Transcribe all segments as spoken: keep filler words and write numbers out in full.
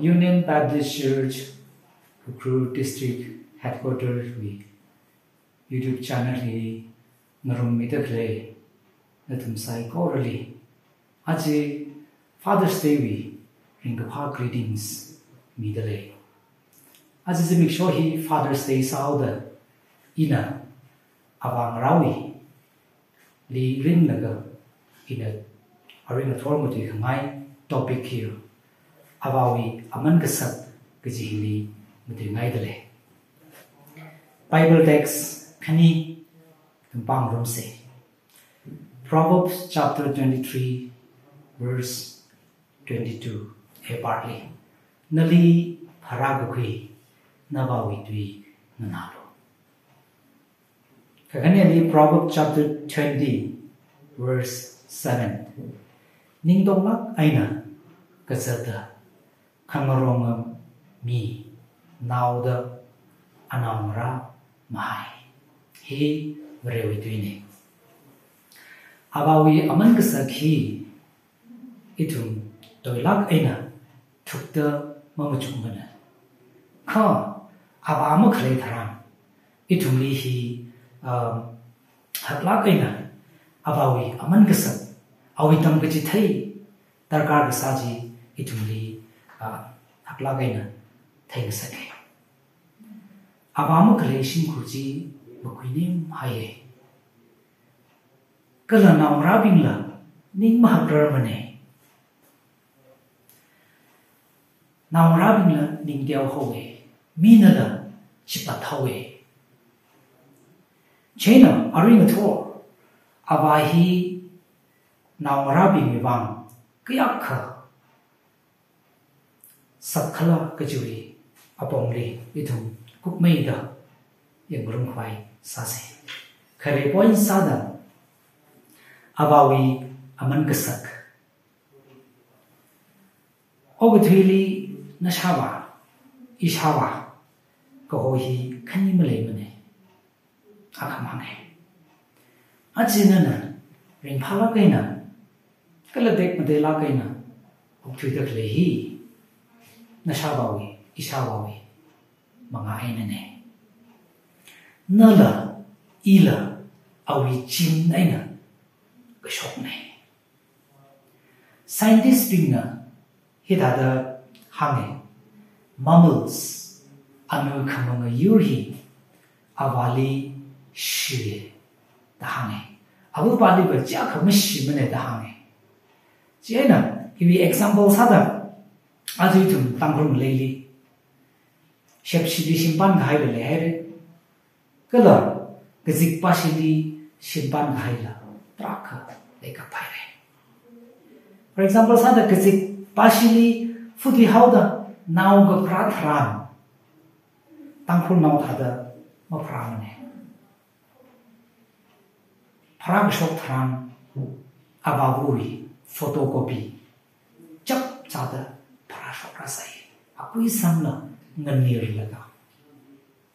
Union Baptist Church, Ukhrul District Headquarter wui YouTube channel li ngarummida khalei nathum saikorali aja Father's Day wui ringkaphā greetings mida lei. Aja zimiksho hi Father's Day sāhaoda ina avāngarāwuili ringlaga ina arui ngathor matuikhangai topic hi avāwui aman kasak kaji hili matuingaida lei. Bible text khani ithum pāngarumsa. Proverbs chapter twenty-three, verse twenty-two, A part li, "Nali pharākakhui navāwui tui nganālu." Kakhaneli Proverbs chapter twenty, verse seven, "Ningtonglāk eina kazata khangaronga mi naoda anaongarā mahai." Hi Varewui tuina. Avāwui aman kasak hi ithum toilāk eina thukda mamachukmana. Kha avā makhalei tharan ithumli hi, um, haklāk eina avāwui aman kasak, awui tamkachithei darkar kasā chi ithumli, uh, haklāk eina theingasaka. Avā makhalei shimkhur chi makhuining haiya. Kala naongarābingla ning mahakrarmana. Naongarābingla ning teohaowa, minala chipat haowa. Chieina arui ngathor avā hi naongarābingwui vang kayākha sakkhala kajiwui apongli ithum kupmeida yangngarumkhavai sāsa. Khare point sāda avāwui aman kasak. Okathuili nashāvā, ishāvā kaho hi khani maleimana. Akhamanga. Aja nana ringphālāk eina, kala tekmateilāk eina okthuida khalei hi nashāvāwui, ishāvāwui mangā einana. Nala ila awui gene eina kashokna. Scientist bingna hithāda hānga, mammals, anu khamanga yur hi avāli shiya da hānga. Avāvali va chiyākha mashimana da hānga. Chieina, hiwui example sāda, aja ithum Tangkhul ngaleili, shepshili shimpān kahaila leihaira. Kala kazikpāshili shimpān kahaila tarākha leikaphaira. For example sāda, kazikpāshili futhui haoda nao kapharā tharan, Tangkhulnao thāda mapharāmana. Pharākashok tharan avāvawui photocopy chapchāda pharāshokrasai. Akui samla nganirlaga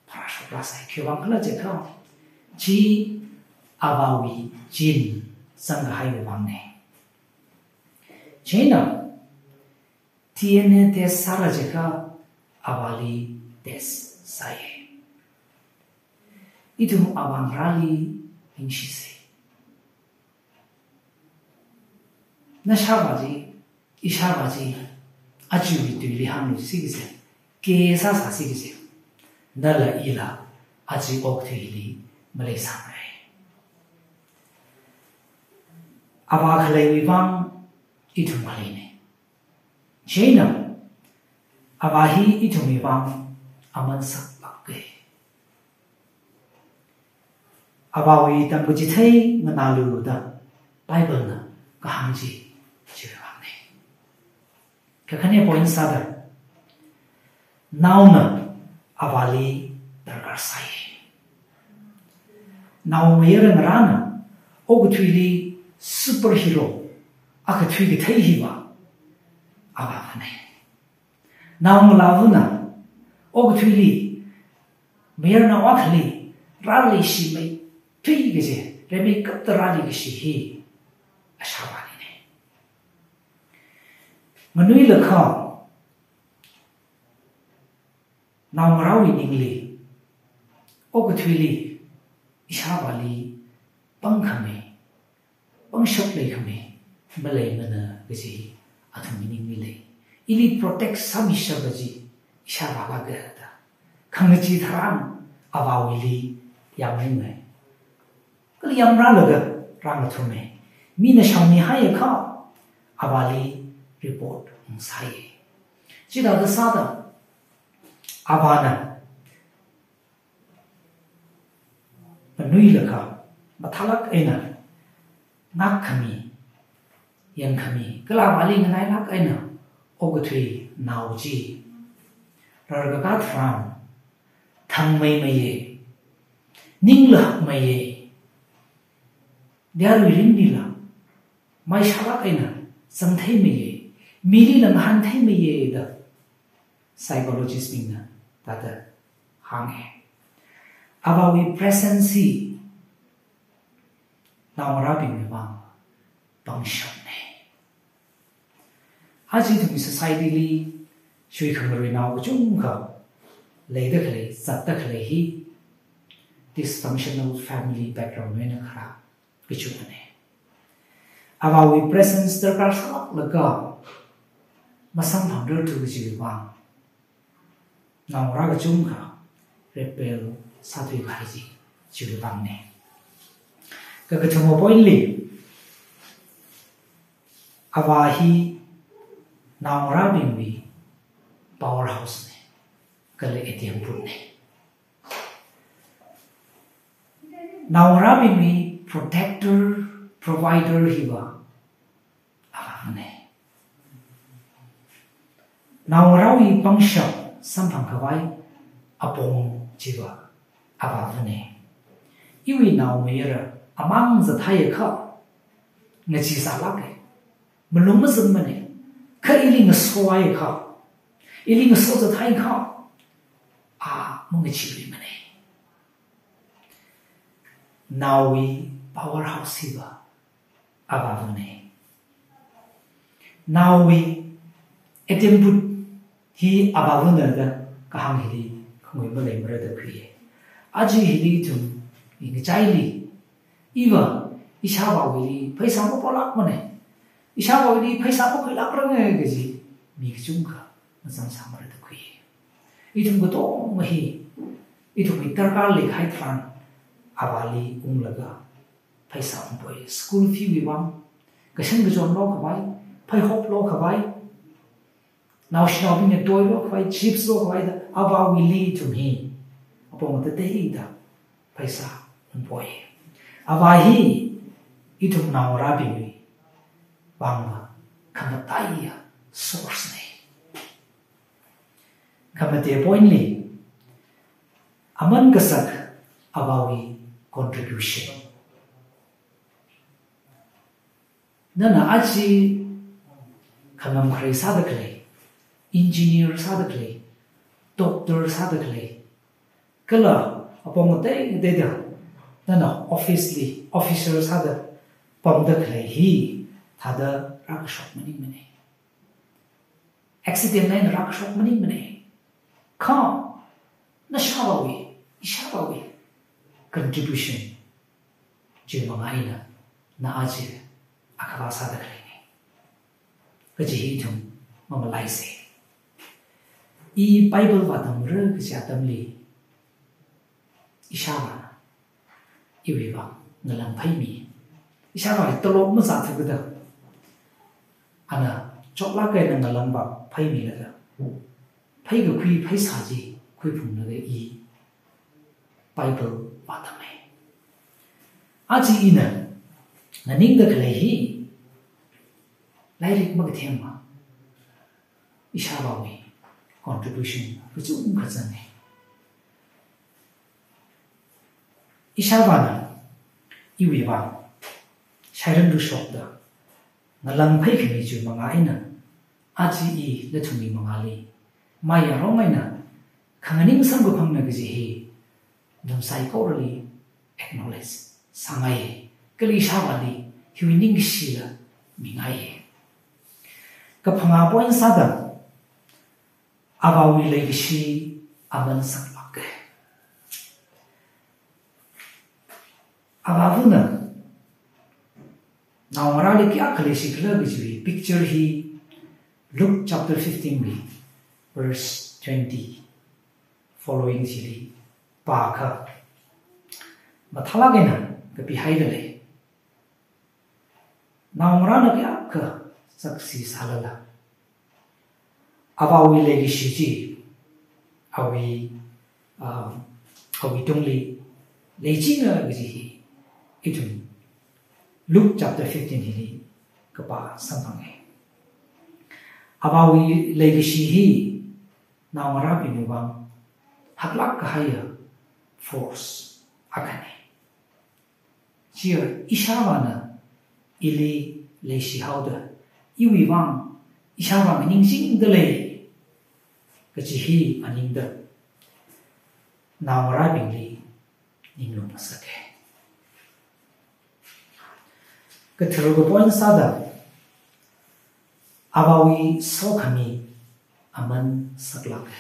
pharāshokrasai. Khiwuivang khala jiakha, chi avāwui gene zangkahaiwui vangna. Chieina D N A test sāra jiakha avāli test sāya. Ithum avāngarāli ningshisa. Nashāvā chi, ishāvā chi, ajawui tuili hāngluishikisa, ke sāsāsikisa. Nala ila aja okathuili maleisāmara. Avā khaleiwui vang ithum khaleina. Chieina, avā hi ithumwui vang aman saklāka. Avāwui tamkachithei nganālu da Bible na kahāng chi chiwui vangna. Kakhane point sāda, naona avāli darkar sāya. Naomayara ngarāna okathuili superhero akha thuikathei hiva avāvana. Naongalāvana okathuili mayarnao akhali rāleishimeithui kaji, rimeikapta rāleikashi hi ashāvālina. Nganuilakha naongarāwui ningli, okathuili, ishāvāli pangkhami, pangshap leikhami maleimana kaji athumwui ningli lei. Ili protect sāmishap kaji ishāvālāka da khangachee tharan avāwuili yāmringai. Kala yāmrālaga rāngathumai. Mina shāmihaiakha avāli report ungsai. Chithāda sāda avāna manuilakha mathālāk eina ngākkhami, yangkhami, kala avāli nganailāk eina okathui nao chi rarkakā tharan thangmeimeiya, ningla hakmeiya, dia ruiringlila maishālāk eina zangtheimeiya, milila ngahāntheimeiya da psychologist bingna thāda hānga. Avāwui presence hi naongarābingwui vang pangshapna. Aja ithumwui society li shuikhangarui nao kachungkha leida khalei, zatda khalei hi dysfunctional family background wui eina kharā kachungkhana. Avāwui presence darkar sālāklaga masamphangrarthu kajiwui vang, naongarā kachungkha rebel sāthuikahai chi chiwui vangna. Kakathuma point li, avā hi naongarābingwui powerhouse na, kala A T M booth na. Naongarābingwui protector, provider hiva avāvana. Naongarāwui pangshap samphangkhavai apong chiva avāvana. Iwui nao mayara amang zathaiakha ngachee sālāka, malung mazammana. Kha ili ngasohaiakha, ili ngaso zathaiakha, a mangacheeluimana. Naowui powerhouse hiva avāvana. Naowui A T M booth hi avāvana da kahāng hili khangui maleimara da khuiya. Aja hili ithumwui ngachaili, iva ishāvāwuili pheisā mapoklākmana, ishāvāwuili pheisā makhuilākranga kaji mi kachungkha mazangsāmara da khuiya. Ithum katonga hi ithumwui darkar leikahai tharan avāli unglaga pheisā ungpoi. School fee wui vang, kashan kachon lokhavai, pheihop lokhavai, naoshinaobingna toy lokhavai, chips lokhavai da avāwuili ithum hi apong tateida pheisā ungpoi. Avā hi ithum naongarābingwui vangva khamataiya source na. Khamate point li, aman kasak avāwui contribution. Nana aja khangamkharei sāda khalei, engineer sāda khalei, doctor sāda khalei, kala apong atei ateida nana office li officer sāda pamda khalei hi thāda rākashok maningmana. Accident eina rākashok maningmana. Kha nashāvāwui, ishāvāwui contribution chiwui manga eina na aja akhava sāda khaleina kaji hi ithum mamalaisa. I Bible vātamra kaji atamli, ishāvāna iwui vang ngalang pheimi. Ishāvā hi tolop mazāthu kajida, ana choklāk eina ngalang vāpheimilaga, pheikakhui pheisā chi khuiphunglaga i Bible vātama. Aja ina nganingda khalei hi lairik makathema, ishāvāwui contribution kachungkha zanga. Ishāvāna iwui vang shairan lushokda ngalang pheikhami chiwui manga eina aja i nathumwui mangāli mayarong eina khanganing samkaphangna kaji hi nathum saikorali acknowledge sāngai, kala ishāvāli hiwui ningkashila mingai. Kaphangā point sāda, avāwui leikashi, aman saklāka. Avāvana naongarāli kayākha leishikhala kajiwui picture hi Luke chapter fifteen wui verse twenty following chili pākha mathālāk eina kapihaida lei. Naongarāna kayākha sakshi sālala, avāwui leikashi chi, awui, um, awui tungli leichinga kaji hi ithum Luke chapter fifteen hili kapā samphanga. Avāwui leikashi hi naongarābingwui vang haklāk kahaiya force akhana. Chiya ishāvāna ili leishihaoda, iwui vang ishāvā nganingchingda lei kaji hi nganingda naongarābingli ninglum ngasaka. Katharuka point sāda, avāwui sokhami aman saklāka.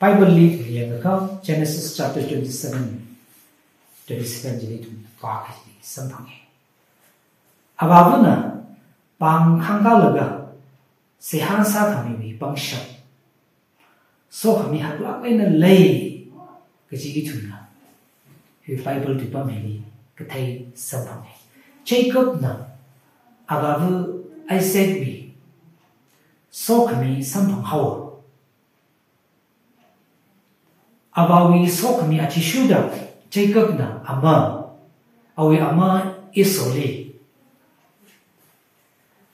Bible li yangakha Genesis chapter twenty-seven, twenty-seven chili ithum pākha chili samphanga. Avāvana pāng khangkālaga seihā sākhamiwui pangshap, sokhami haklāk eina lei kaji ithumna hi Bible tuipam hili kathei samphanga. Jacobna avāva Isaacwui sokhami samphanghaowa. Avāwui sokhami athishurda Jacobna ama, awui ama Esau li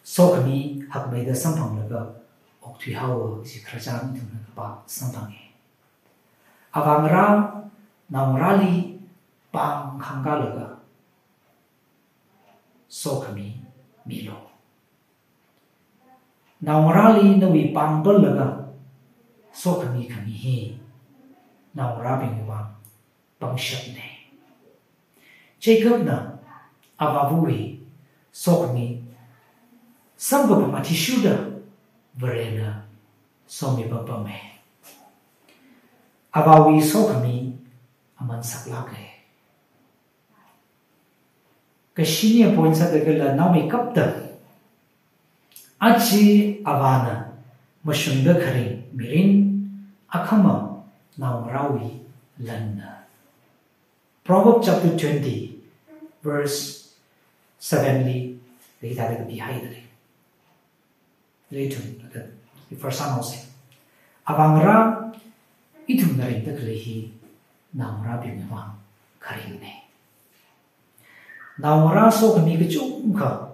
sokhami hakmeida samphanglaga okthuihaowa kaji khararchan ithumna kapā samphanga. Avāngarā naongarāli pāng khangkālaga sokhami milu. Naongarāli nawui pāng pallaga sokhami khami hi naongarābingwui vang pangshapna. Jacobna avāvawui sokhami samkaphang athishurda Varena somi pampama. Avāwui sokhami aman saklāka. Kashiniya point sāda kala naomeikapta, aja avāna mashungda kharing mirin, akhama naongarāwui lanna. Proverbs chapter twenty, verse seven li hithāda kapihaida lei. Hili ithum, first one also. Avāngarā ithumna ringda khalei hi naongarābingwui vang kharingna. Naongarā sokhami kachungkha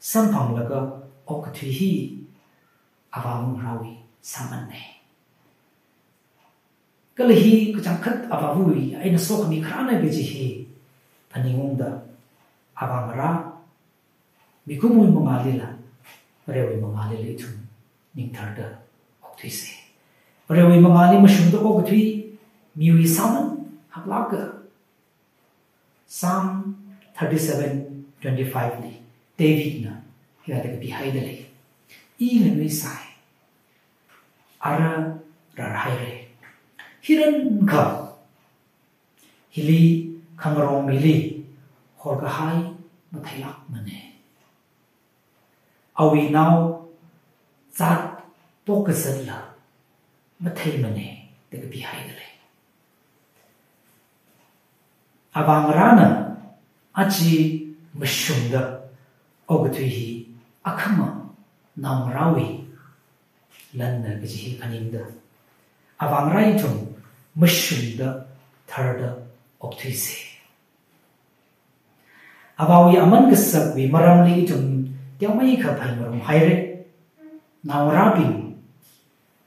samphanglaga okathui hi avāngarāwui sāmanna. Kala hi kachangkhat avāvawui eina sokhami kharāna kaji hi phaningungda, avāngarā mikumowui mangālila, Varewui mangālila ithum ningtharda okthuisa. Varewui mangāli mashungda okathui miwui sāman haklāka. Psalm thirty-seven twenty-five li Davidna hithāda kapihaida lei. I nganuisai, ara rarhaira. Hirankha hili khangarong mili horkahai matheilākmana. Awui nao zat pokazatla matheimana da kapihaida lei. Avāngarāna aja mashungda okathui hi akhama naongarāwui lanna kaji hi phaningda, avāngarā ithum mashungda tharda okthuisa. Avāwui aman kasakwui maramli ithum teomeikha phai ngarumhaira. Naongarābing,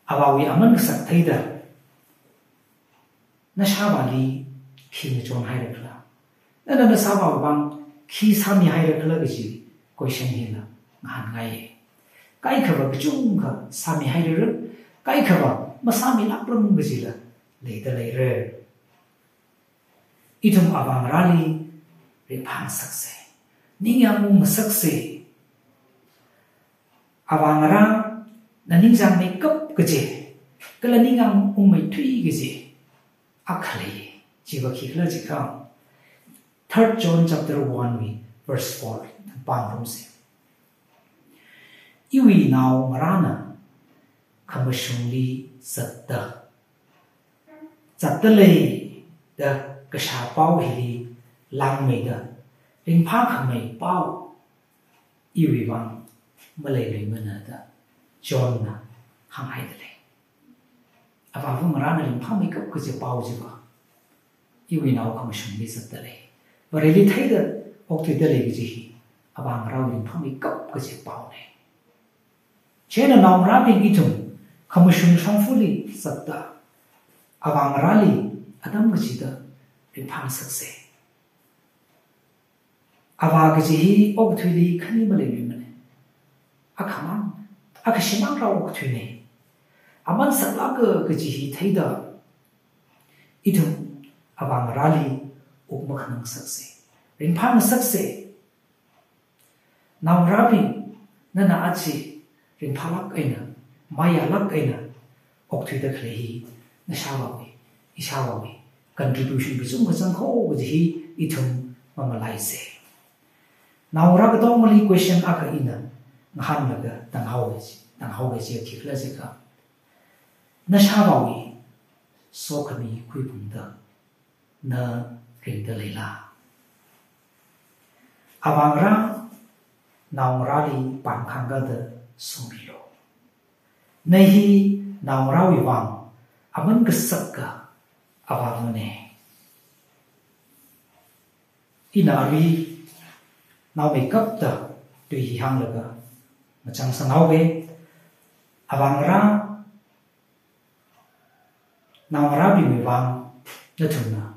avāwui aman kasak theida nashāvāli khi ngachonhaira khala, nana nashāvāwui vang khi sāmihairakhala kaji question hila ngahānngai. Kaikhava kachungkha sāmihairara, kaikhava masāmilākra kajila leida leira. Ithum avāngarāli ringphāngasaksa, ningyāng ungngasaksa. Avāngarāna ningchāngmeikap kaje, Kala ningang ungmeithui kaji akha lei. Chiva khikhala jiakha, Third John chapter one wui verse four pāngarumsa. Iwui naongarāna khamashungli zatta, zatta lei da kashā pao hili langmeida ringphākhamei pao iwui vang maleiluimana da Johnna hānghaida lei. Avāva ngarāna ringphāmeikap kaji pao chiva, iwui nao khamashungli zatta lei, Vareli theida okthuida lei kaji hi avāngarāwui ringphāmeikap kaji paona. Chieina naongarābing ithum khamashung shongfali zatta, avāngarāli atam kachida ringphāngasaksa. Avā kaji hi okathuili khani maleiluimana. Akhamang, akhashimang rā okathuina. Aman saklāka kaji hi theida ithum avāngarāli wuk makhanangngasaksa, ringphāngasaksa. Naongarābing, nana aja ringphālāk eina, mayālāk eina okthuida khalei hi nashāvāwui, ishāvāwui contribution kachungkha zangkho kaji hi ithum mamalaisa. Naongarā katongali question akha ina ngahānlaga tanghao, tanghaoki kaji khikhala jiakha, nashāvāwui sokhami khuiphungda na ringda leila? Avāngarā naongarāli pāngkhangda somilu. Na hi naongarāwui vang aman kasaka avāvana. Ina arui naomeikapta tui hi hānglaga machangsanghaowa. Avāngarā, naongarābingwui vang nathumna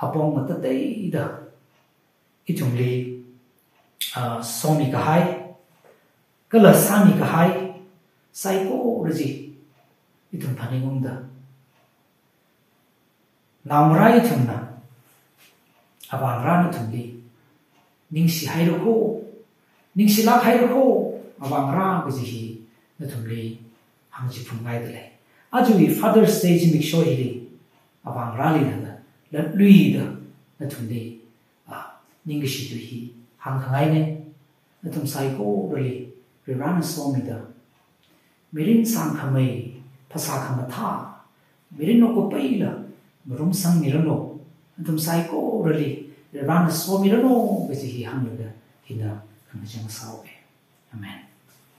apong matateida ithumli, ah, somikahai kala sāmikahai saikora chi ithum phaningungda, naongarā ithumna avāngarā nathumli ningshihairakho, ningshilāk hairakho, avāngarā kaji hi nathumli hāngchiphungngaida lei. Ajawui Father's Day zimiksho hili avāngarāli thāda latluida nathumli, ah, ningkashi tui hi hāngkhangaina. Nathum saikorali Varivarāna somida, mirin sāngkhamei, phasā khamathā, mirin okkapaila ngarumsangmiranu. Nathum saikorali Varivarāna somiranu kaji hi hānglaga hina khangachang sāhaowa. Amen.